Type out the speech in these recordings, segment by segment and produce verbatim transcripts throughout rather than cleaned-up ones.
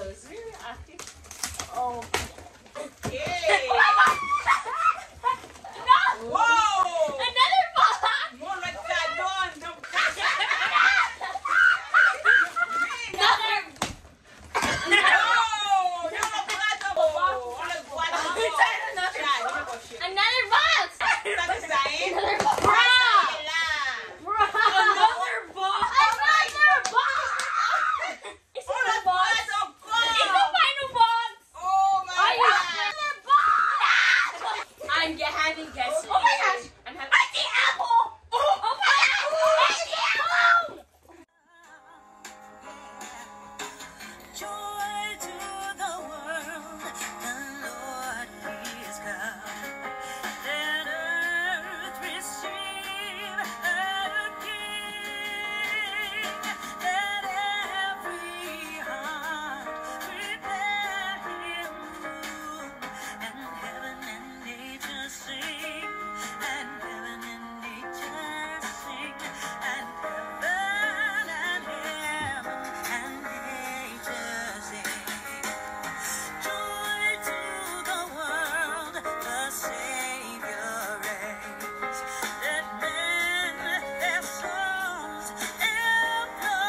Really? I think. Oh. Hey! No! Whoa! Another box! Mon lòt kado anndan. Another. No! Yon lòt bwat ankò. Yon lòt bwat ankò. Chaj, yon lòt chaj. Another box! Sa se sa, hein? Another box! Bruh! Bruh! Another box! Another box! It's a box. It's a final box. Oh my God. I'm ge- having guests. Oh my gosh. I'm having. Auntie Apple. Oh my gosh. Auntie Apple. Joy to the world, the Lord is come. Let earth receive her King. Let every heart prepare him room. And heaven and nature sing. And heaven and nature sing. And heaven and heaven and nature sing. Joy to the world, the Savior reigns. Let men their songs employ,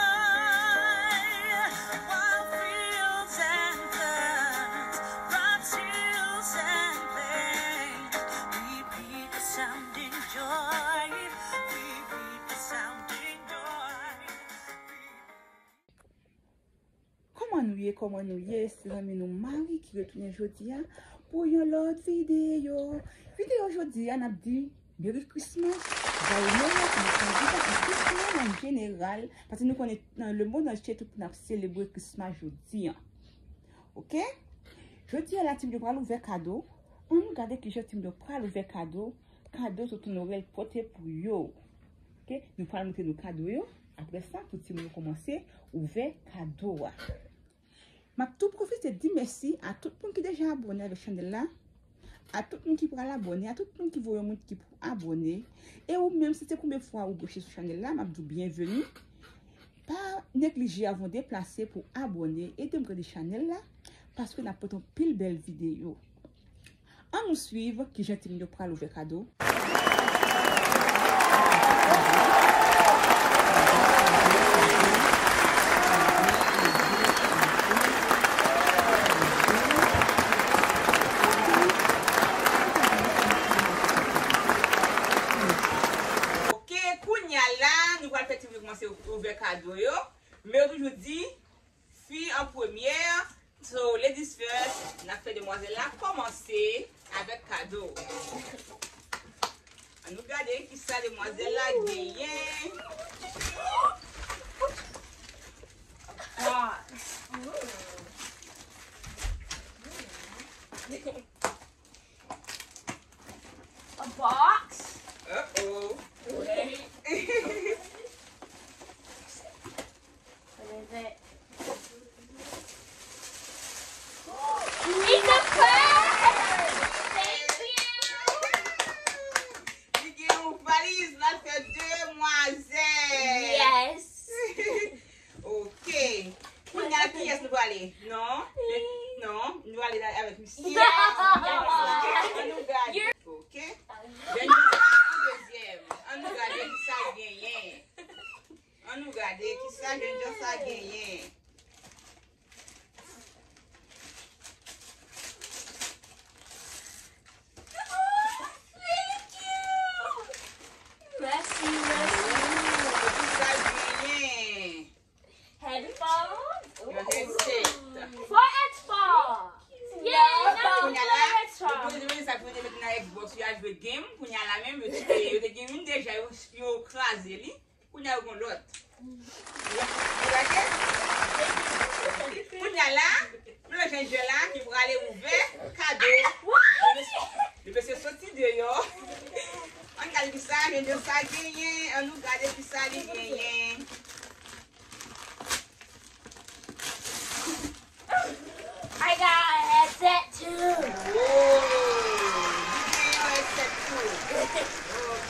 while fields and glens, broad hills and plains, we beat the sounding joy, we beat the sounding joy. Kòman nou ye, kòman nou ye? Se zanmi nou Marie ki retounen jodi a pou yon lòt videyo. Videyo jodi a, n ap di Merry Christmas, Joyeux Noël, pou nou konn di sa pou tout moun an jeneral, paske nou konnen nan lemonn antye tout moun ap selebre Christmas jodi a. Oke? Jodi a la, timoun yo pral ouvè kado. Ann nou gade kijan timoun yo pral ouvè kado, kado Tonton Nwèl pote pou yo. Oke? Nou pral montre nou kado yo. Apre sa, pou timoun yo kòmanse ouvè kado a. M ap tou pwofite di mèsi a tout moun ki deja abòne avèk chanèl la, a tout moun ki pral abòne, a tout moun ki voye yon moun ki pou abòne. E ou menm, si se premye fwa ou branche sou chanèl la, m ap di w byenveni. Pa neglije avan w deplase pou abòne, ede m grandi chanèl la, paske n ap pote anpil bèl videyo. Ann nou swiv kijan timoun yo pral ouvè kado. Oke, kounye a la, nou pral fè timoun yo kòmanse ouvè kado yo. Men yo toujou di, fi an premye. So, ladies first, n ap fè demwazèl la kòmanse avèk kado. Ann nou gade kisa demwazèl la genyen. Ah. A box. Uh-oh. Wait. What is it? It's a purse! Thank you! Li gen yon valiz, l ap fè demwazèl. Yes! Ok. Kounye a, kiyès nou prale? Non? Non, nou prale avèk misye. Yes! Ann nou gade. Ok. Jènjan sa an dezyèm. Ann nou gade kisa l genyen. Ann nou gade kisa jènjan sa genyen. Mèsi, mèsi. Ooh, kisa l genyen? Headphone? Yon headset. Four X four. Yay, n ap four X four. Kounye a la, nou te mete sa pou nou te mete nan Xbox, yo al jwe game. Kounye a la menm, yo te, yo te gen youn deja, yo, yo kraze li. Kounye a, yo gen lòt. Ou gade? Kounye a la, nou jwenn jènjan la ki prale ouvè kado. Li mesye soti deyò. Ann gade kisa jènjan sa genyen. Ann nou gade kisa li genyen. I got a headset too. Oh, li gen yon headset tou.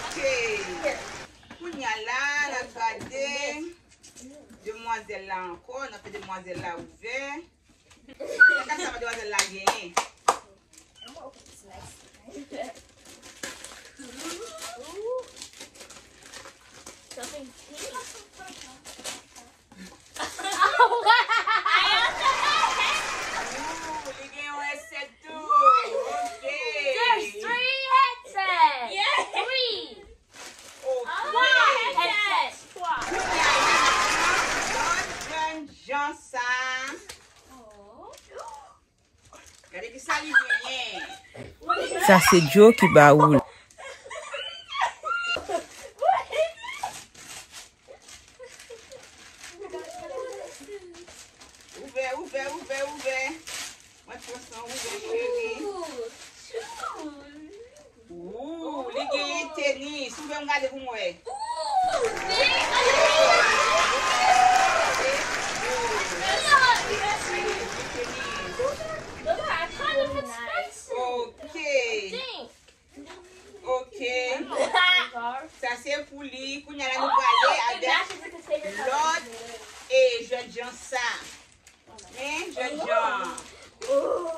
Ok. Kounye a la, n ap gade demwazèl la ankò. N ap fè demwazèl la ouvè. Gad sa madmwazèl la genyen. I'm gonna open this next. Ooh. Something pink. Ooh, li gen yon headset tou. Ok. There's three headsets. Yes. Three. Ok. Three headsets. Kounye a, lòt jèn jan sa. Gade ki sa li genyen. Sa se Joe ki ba ou l. Ouvè, ouvè, ouvè, ouvè. Mwen pran san ouvè, cheri. Ooh, li genyen tenis. Ouvè m gade pou m wè. Ooh, big. Those are kind of expensive. Ok. I think. Ok. Sa se pou li. Kounye a la nou prale avèk lòt e jèn jan sa. Hein, jèn jan. Ooh.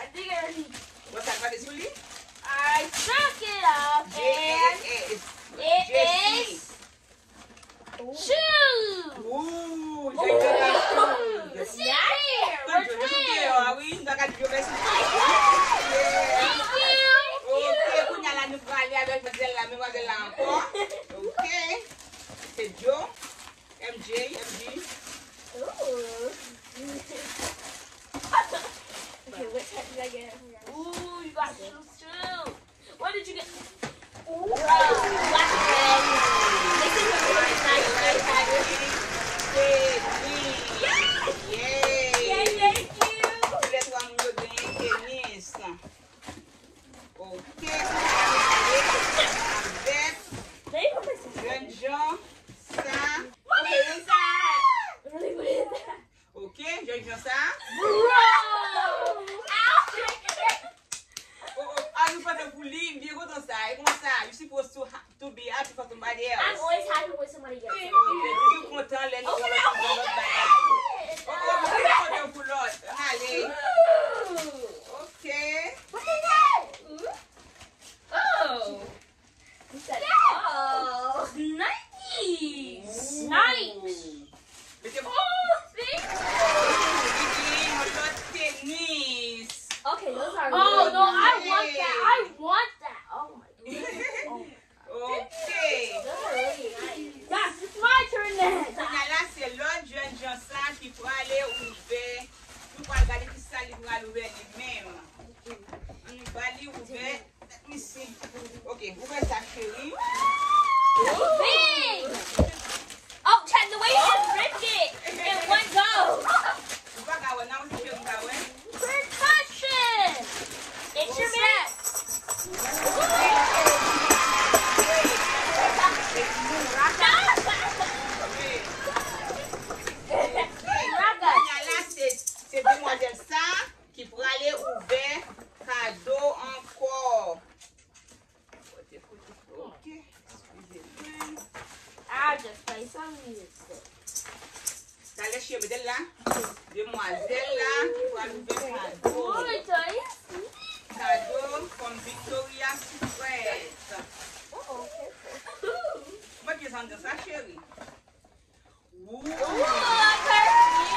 I think I already. Wè sa k pase sou li? I took it off and it is shoes. Ooh, jèn jan la shoes. Ooh, the same here. Tout jèn jan sou deyò a, wi. Nou ta ka di yo mèsi. Thank you. Ok, kounye a la nou prale avèk madmwazèl la, menm madmwazèl la ankò. Ok. Se Joe. M J, M J. Ooh. Okay, what type did I get? Ooh, you got shoes too. What did you get? Ooh, you got the bag. This is a really nice bag package. Yes! Yay! Yay, thank you! Lè twa moun yo genyen tenis. Ok, kounye a nou prale avèk jèn jan sa. Ok, jèn jan sa. Oh, oh, ah, nou kontan pou li, m byen kontan sa. E kòman sa, you supposed to ha- to be happy for somebody else. I'm always happy when somebody gets it. Ok, toujou kontan lè nou wè lòt moun gen lòt bagay. Oh, oh, nou toujou kontan pou lòt. Ale. Ok. What is that? Oh. He said, oh. Nikes. Ooh. Nikes. Mete. Oh, thank you. Li gen yon lòt tenis. Okay, those are really nice. Oh, no, I want that. I want that. Oh my goodness. Oh. Ok. That's my turn next. Kounye a la, se lòt jèn jan sa ki prale ouvè. Nou pral gade ki sa li pral ouvè li menm. Ann ba li ouvè. Let me see. Ok, ouvè sa, cheri. Big! Oh, check the way you just ripped it in one go. Ou pa ka wè, nan, cheri, ou ka wè. Percussion! Instrument! Kounye a la, se, se demwazèl sa ki prale ouvè kado ankò. Ok, eskize mwen. I just play some music. Talè, cheri, mete l la. Demwazèl la ki pral ouvè kado. Ooh, it's a Kado from Victoria's Secret. Mwen byen santi sa, cheri. Ooh, a perfume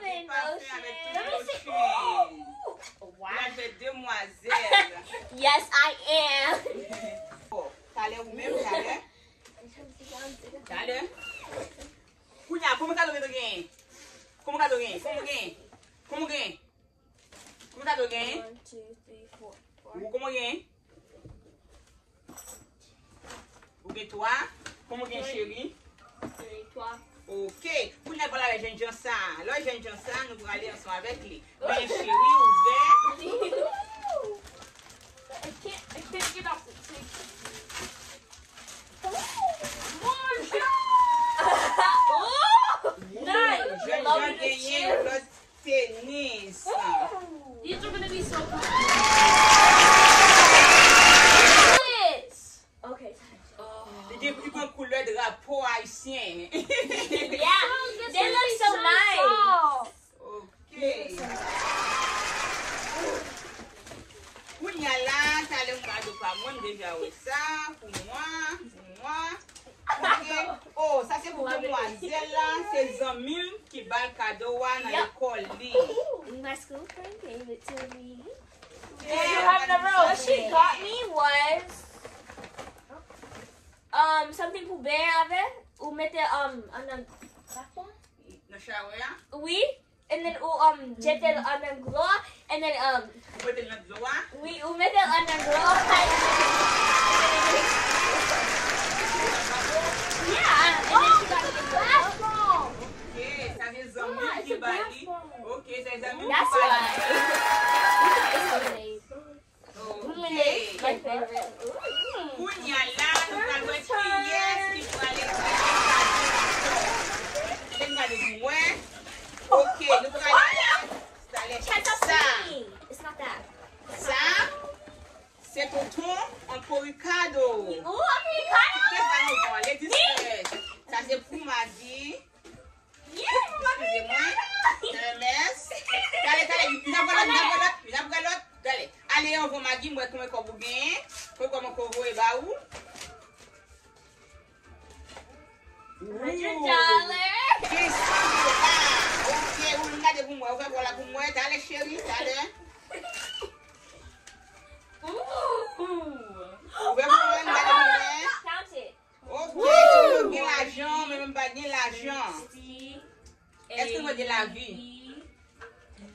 and lotion. Let me see. Ooh, wow. L avèk demwazèl. Yes, I am. Bon, talè ou menm, talè. Talè. Kounye a, konbyen kado w genyen? Konbyen kado w genyen? Konbyen w genyen? Konbyen w genyen? Konbyen kado w genyen? One, two, three, four. Four. Ou konbyen w genyen? Ou gen twa. Konbyen w genyen, cheri? Three, twa. Ok. Kounye a, pral avè jènjan sa. Lè jènjan sa, nou prale ansanm avèk li. Men cheri, ouvè. I can't, I can't get off the thing. Ooh, nice. Jènjan genyen yon lòt tenis. These are gonna be so cool. This. Okay. Li gen, li gen koulè drapo ayisyen. Yeah, they look so Deja wè sa, pou mwen, pou mwen. Ok. Oh, sa se pou demwazèl la, se zanmi l ki ba l kado a nan lekòl li. My school friend gave it to me. What she got me was um something pou benyen avè, ou mete um anndan. Nan shower a? Wi. And then ou um jete l anndan dlo a, and then um Ou mete l nan dlo a? Wi, ou mete l anndan dlo a. Yeah, and then she got it in the bathroom. Ok, sa se zanmi ki ba li. Ok, se zanmi ki ba li. That's why. It's okay. Ok. Kounye a la, nou pral wè kiyès ki pral eseye kado ankò. Kite m gade pou m wè. Ok, nou pral wè. Talè sa. Sa, se tonton Anporikado. Kite m gade pou m wè. Ladies first. Sa se pou Magi. Eskize mwen. Hermes. Talè, talè, vin ap pran lòt, vin ap pran lòt, vin ap pran lòt. Talè. Ale anvan Magi, m wè konbyen kòb ou genyen. Konbyen kòb ankò voye ba ou? Hundred dollar. Wi. Gen san dola. Ok, ou vin gade pou m wè. Ou fè vwala pou m wè. Talè, cheri, talè. Ooh. Ou fè pou mwen, gade pou mwen. Count it. Ok, tout moun gen lajan, men mwen pa gen lajan. Èske mwen gen lavi?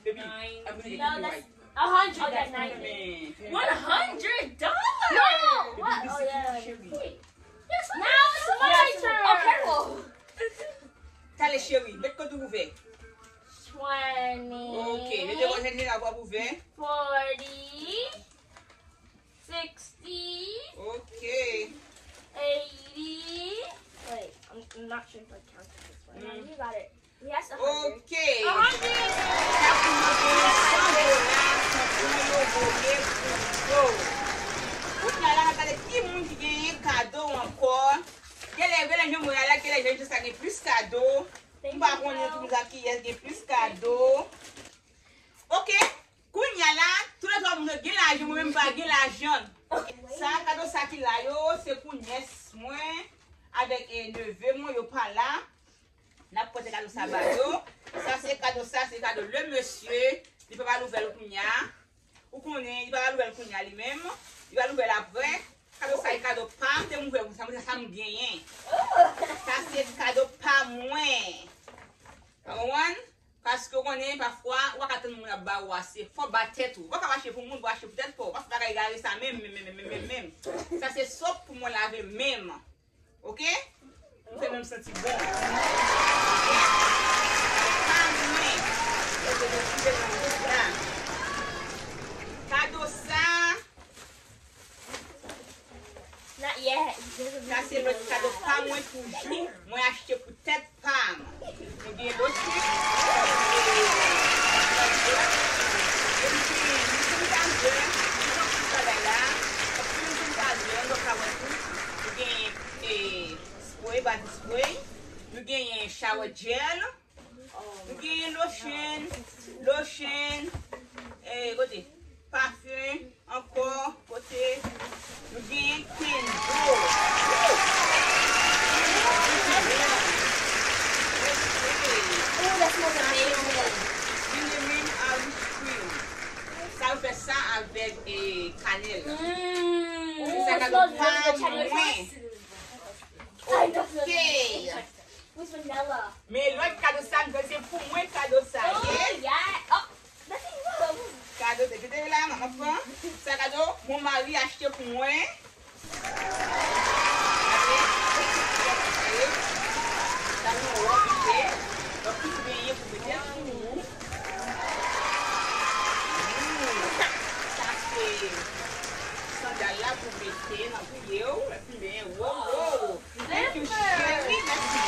Baby, I'm gonna get you right. A hundred. Oh, that's ninety. One hundred dollars? No! What? Oh, yeah. Now it's my turn. Okay, well. Talè, cheri, met kont ou ouvè. Twenty. Ok, mete kont ou ouvè. Forty. Sixty. Ok. Eighty. Wait, I'm, I'm not sure if I counted this one. Mm. You got it. Yes, a hundred. Ok. A hundred. Sa pou mwen genyen san dola, san pou yo voye pou yo. Kounye a la, n ap gade ki moun ki genyen kado ankò. Genlè, genlè, jan mwen la, genlè, jan sa gen plis kado. M pa konnen tout moun sa kiyès gen plis kado. Ok. Kounye a la, toulètwa moun yo gen lajan, mwen menm m pa gen lajan. Sa, kado sa ki la yo, se pou nyès mwen avèk, eh, neve mwen, yo pa la. N ap pote kado sa ba yo. Sa se kado sa, se kado le mesye. Li pa pral ouvè l kounye a. Ou konnen, li pa pral ouvè l kounye a li menm. Li pral ouvè l apre. Kado sa e kado pa m, te m ouvè pou sa, mwen sa m genyen. Sa se kado pa mwen. Ou konprann? Paske w konnen, pafwa, ou pa ka tann moun ap ba ou ase. Fò w ba tèt ou. Ou pa ka achte pou moun, pou achte pou tèt pa w. Paske bagay egare sa menm, menm, menm, menm, menm, menm. Sa se sòp pou mwen lave menm. Ok? Ou fè menm santi bon. Pa mwen. Ok, nou kite l nan wout la. Kado sa. Not yet. Sa se lòt kado pa mwen toujou. Mwen achte pou tèt pa m. Nou gen losyon. Nou gen sanitizè. Nou gen anpil bagay la. Anpil sanitizè. Nou ka wè tou. Nou gen, eh, spray, body spray. Nou genyen shower gel. Nou genyen lotion, lotion, eh, kote? Pafen, ankò, kote? Nou genyen kenzo. Ooh, that smells amazing. Cinnamon Irish Cream. Sa yo fè sa avèk, eh, kanèl. Mm, sa kado pa mwen. Ok. With vanilla. Men lòt kado sa, m panse pou mwen kado sa ye. Oh, yeah. Oh, that's enough. Kado, te kite la, manman pran. Sa kado, mon mari achte pou mwen. Gade. Sa se yon wòb li ye. Donk, tout benyen pou mete sou ou. Ooh, sa se sandal la pou mete nan pye w. Epi benyen, wow, wow. Thank you, cheri. Mèsi.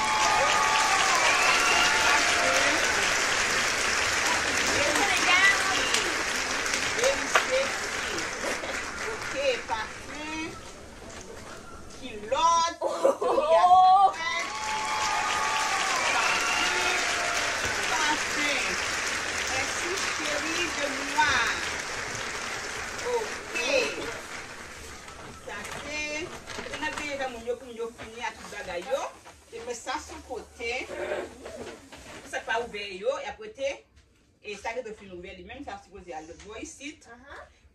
Bagay yo, te met sa sou kote. Pou sa k pa ouvè yo, y ap rete. E sa ki te fin ouvè li menm, sa sipoze al lòt bò isit.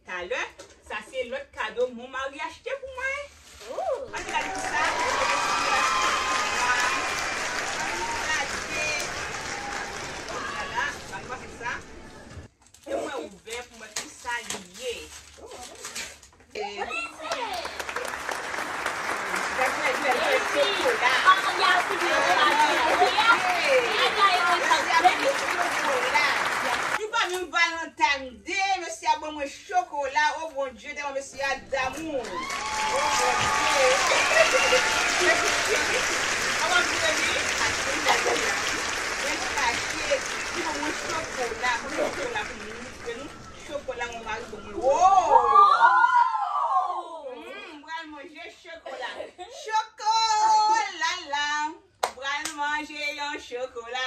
Talè, sa se lòt kado mon mari achte pou mwen. Ann gade pou sa. Ann gade. Vwala, ann pase sa. E mwen ouvè pou mwen ki sa li ye. E, chokola. Nou pa menm Valentine Day, mesye a ban mwen chokola, o Bondye, tèlman mesye a damou. O Bondye. Kòman vire li? Mwen kache, li ban mwen chokola, chokola pou mwen. Chokola mon mari ban mwen. Wow! Mm, m pral manje chokola. Chokola la. M pral manje yon chokola.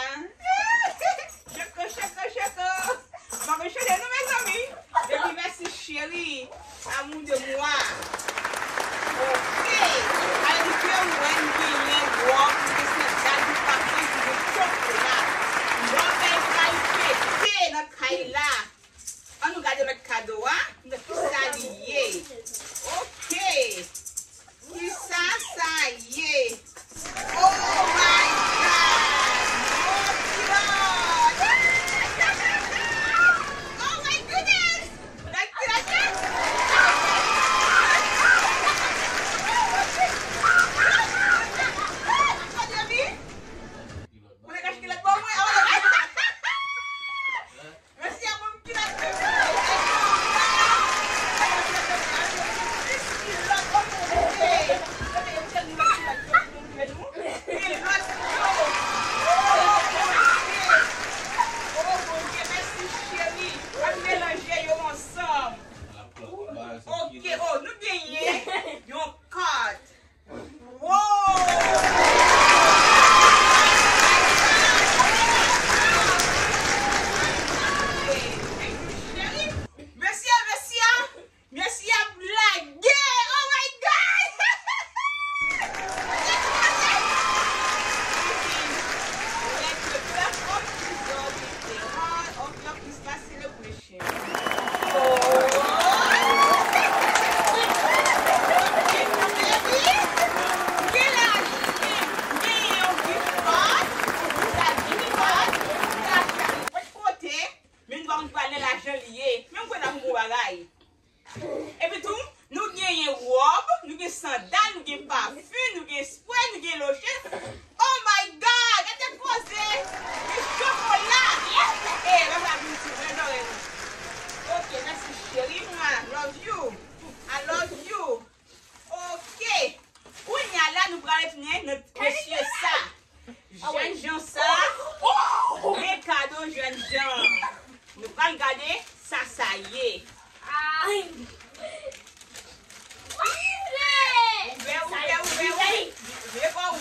Choko, choko, choko. M ap chanje nou, mezanmi. Depi mèsi cheri. Amour de moi. Ok. Alè, nou te wè, nou genyen wòb, nou gen sandal, nou pa gen, nou gen chokola. Wòb bay kay pete nan kay la. Ann nou gade lòt kado a. Kisa li ye? Ok. Kisa sa ye? Oh my God! Oh Lord! Oh my goodness! Like, like that? Mwen te kache kilòt pou mwen. Mèsi a moun ki la fè. Oh Bondye, mèsi cheri. Ann melanje yo ansanm. Ok, oh, nou genyen yon kat. Wow! Mesye, mesye, mesye ap lage! Oh my God! Let the birth of Jesus be the heart of your Christmas celebration. Men nou pa konn pa nan lajan li ye. Men m kwè n ap yon bagay. Epi tou, nou genyen wòb, nou gen sandal, nou gen pafim, nou gen spray, nou gen lotion. Oh my God! Gade koze! Gen chokola! Eh, lè m ap vin sou mwen, zòrèy nou. Ok, mèsi cheri mwen. Love you. I love you. Ok. Kounye a la, nou pral tounen nan mesye sa. Jènjan sa. Men kado jènjan. Nou pral gade sa sa ye. Ouvè, ouvè, ouvè, ouvè. Ouvè kò ou.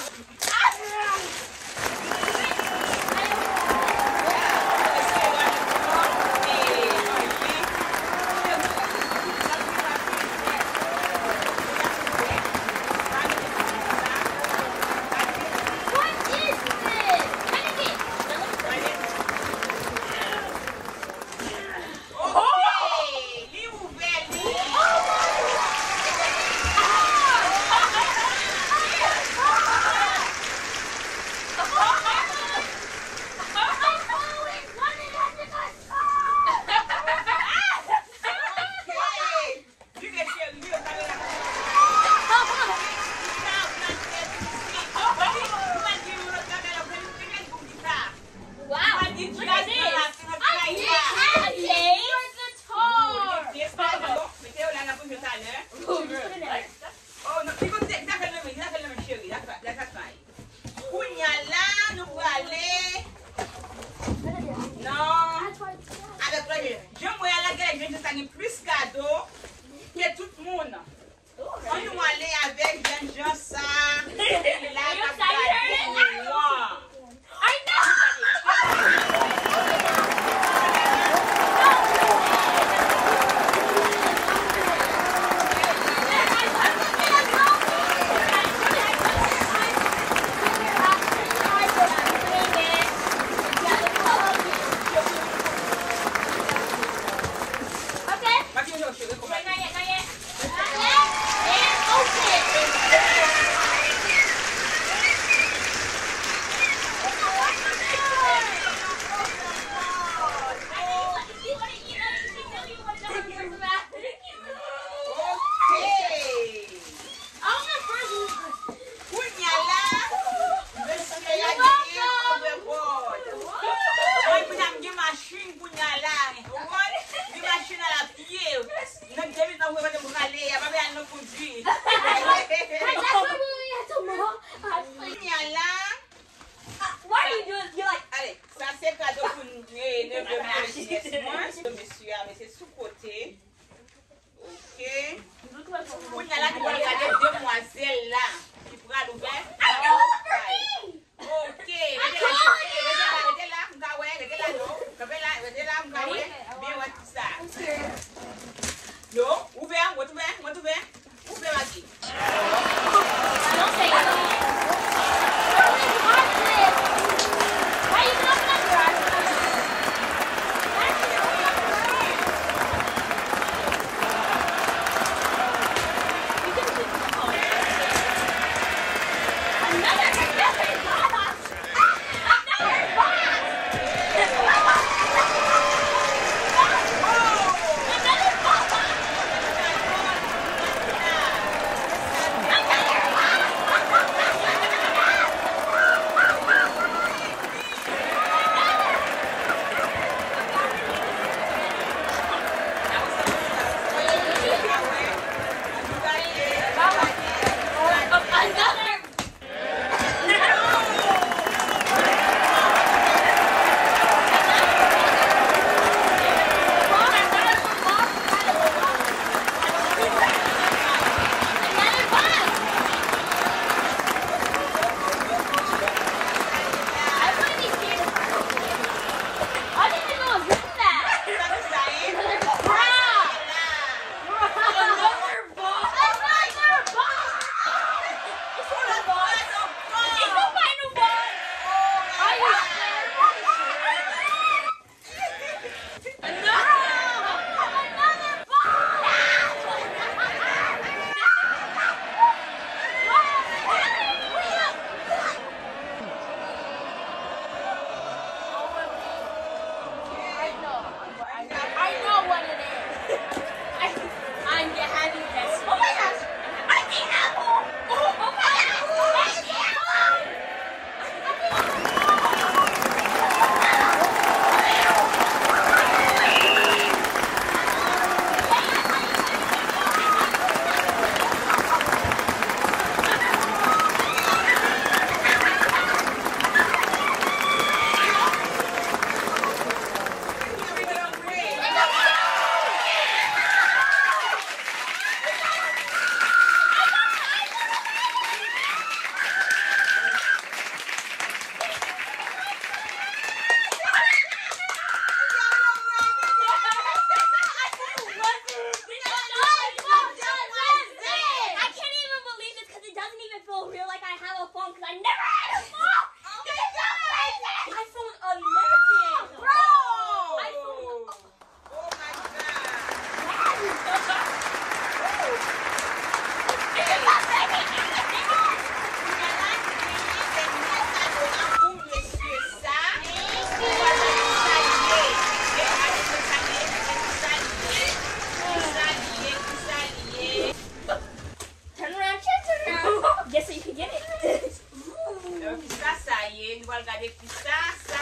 Al gade kisa sa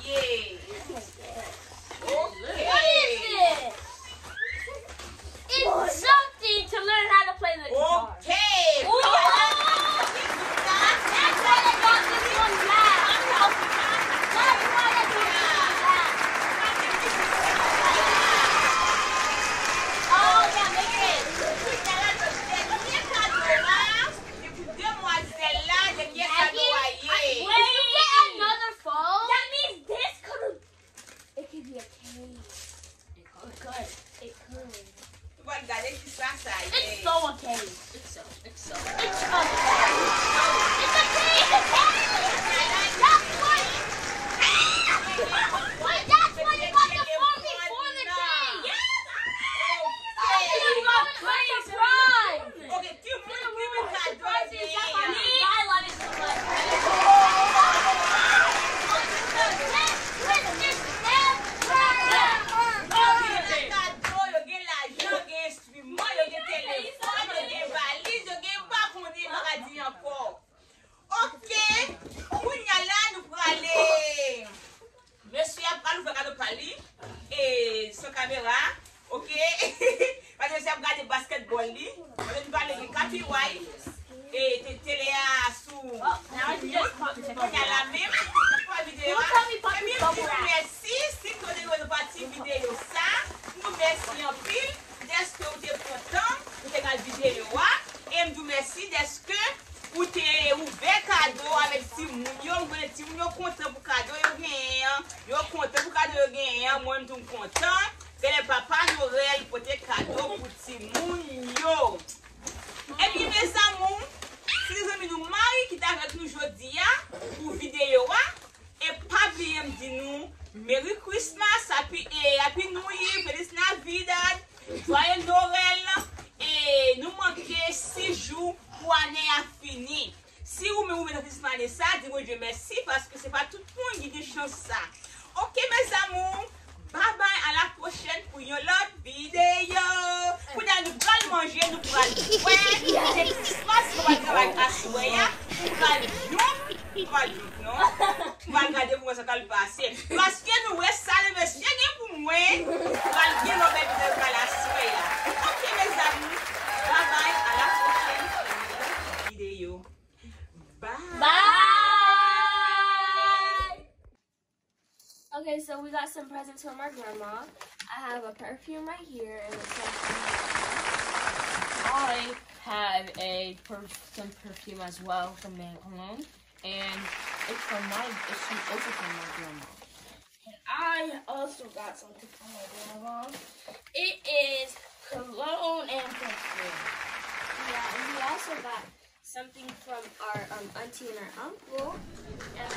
ye. Ok. What is it? It's something to learn how to play the guitar. Ok. Ooh. That's why they got this one last. That's why they got this one last. Oh, yeah, make it. Demwazèl la, dènye kado a ye. Wait. If you get another phone, that means this could, it could be a cave. It could. It could. It could. Nou pral gade kisa sa ye. It's so a cave. It's so, it's so. It's a cave. It's a cave. It's a cave. That's what. But that's what it was before, before the cave. Yes. Ah! This is my surprise. Ok, ki moun ki gen kado a genyen an? Me, I love it so much. Kado, yo gen lajan, yo gen enstriman, yo gen telefòn, yo gen valiz, yo gen pa konnen, m pa ka di ankò. Ok, kounye a la, nou prale. Mesye a pral ouvè kado pa li, e, san kamera, ok? Paske mesye ap gade basketball li. Paske nou pale de K P Y, e, te, tele a sou mute. Kounye a la menm, nou pral videyo a. Epi m di nou mèsi, si nou te rive nan pati videyo sa, nou mèsi anpil dèske ou te pran tan, ou te gade videyo a, e m di w mèsi dèske ou te ouvè kado avèk timoun yo, m konnen timoun yo kontan pou kado yo genyen an. Yo kontan pou kado yo genyen an. Mwen menm tou m kontan. Genlè Papa Nwèl pote kado pou timoun yo. Ebyen, mes amours, se te zanmi nou Mari ki t avèk nou jodi a pou videyo a. E pa bliye m di nou, Merry Christmas, Happy, e, Happy New Year, Feliz Navidad, Joyeux Noël. E nou manke sis jou pou ane a fini. Si ou menm ou vin nan Feliz Ane sa, di Bondye mèsi, paske se pa tout moun ki gen chans sa. Ok, mes amours, babay, a la pwochèn pou yon lòt videyo. Kounye a nou pral manje, nou pral bwè. Se Christmas, nou pral travay aswè a. Nou pral jwenn, nou pral jwenn, non. M pral gade pou mwen sa k al pase. Paske nou wè sa le mesye gen pou mwen. Pral gen lòt bèl videyo pral aswè a. Ok, mes amours. Babay, a la pwochèn. Videyo. Bye. Bye. Okay, so we got some presents from our grandma. I have a perfume right here and a perfume. I have a perf- some perfume as well from Maison Cologne. And it's from my, it's from, also from my grandma. And I also got something from my grandma. It is cologne and perfume. Yeah, and we also got something from our, um, auntie and our uncle. And